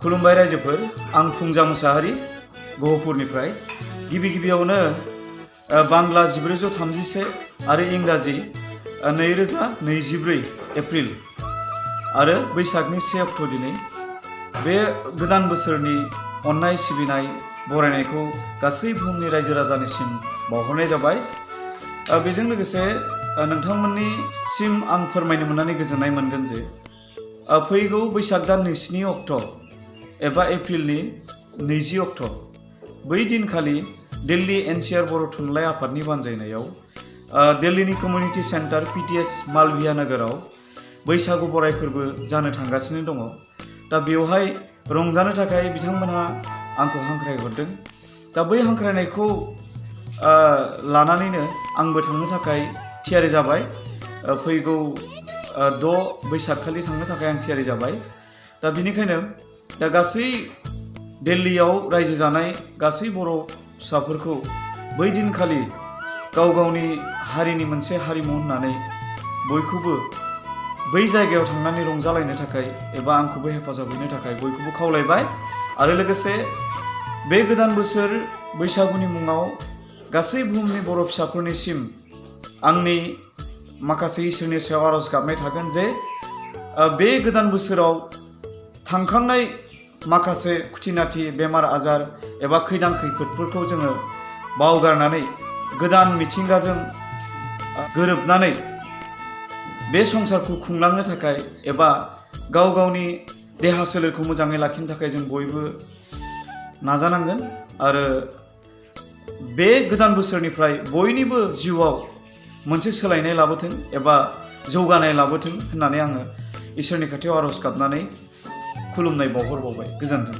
खुलुमबाय रायजोफोर, आं फुंजा मुसाहारि गहपुरनिफ्राय गिबियावनो बांला 1431 आरो इंराजि 2024 एप्रिल आरो बैसागनि 1 अक्ट' दिनै बे गोदान बोसोरनि अननाय सिबिनाय बरायनायखौ गासै बुहुमनि रायजो राजानिसिम बावहरनाय जाबाय। बेजों लोगोसे नोंथांमोननिसिम आं फोरमायनो मोननानै गोजोननाय मोनगोन जे फैगौ बैसाग दाननि 7 अक्ट' एबा एप्रिलनि 20 अक्ट' बै दिनखालि दिल्ली एनसीआर बर' थुनलाइ आफादनि बानजायनायाव दिल्लीनि कमिउनिटी सेन्टार PTS मालविया नोगोराव बैसागु बराय फोरबो जानो थांगासिनो दङ। दा बेवहाय रंजानो थाखाय बिथांमोनहा आंखौ हांख्रायहरदों। दा बै हांख्रायनायखौ लानानैनो आंबो थांनो थाखाय थियारि जाबाय। फैगौ 6 बैसाग खालि थांनो थाखाय आं थियारि जाबाय। दा बिनिखायनो दा गासै दिल्लीयाव रायजो जानाय गासै बर' फिसाफोरखौ बै दिनखालि गाव गावनि हारिनि मोनसे हारिमु होननानै बयखौबो बै जायगायाव थांनानै रंजालायनो थाखाय एबा आंखौबो हेफाजाब होनो थाखाय बयखौबो खावलायबाय। आरो लोगोसे बे गोदान बोसोर बैसागुनि मुङाव गासै बुहुमनि बर' फिसाफोरनिसिम आंनि माखासे इसोरनि सायाव आरज गाबनाय थागोन जे बे गोदान बोसोराव थांखांनाय माखासे खुथिनाथि बेमार आजार एबा खैदां खैफोदफोरखौ जोङो बावगारनानै गोदान मिथिंगाजों गोरोबनानै बे संसारखौ खुंलांनो थाखाय एबा गाव गावनि देहा सोलेरखौ मोजाङै लाखिनो थाखाय जों बयबो नाजानांगोन। आरो बे गोदान बोसोरनिफ्राय बयनिबो जिउआव मोनसे सोलायनाय लाबोथों एबा जौगानाय लाबोथों होननानै आङो इसोरनि खाथियाव आरज गाबनानै खुलुमनाय बावहरबावबाय। गोजोन्थों।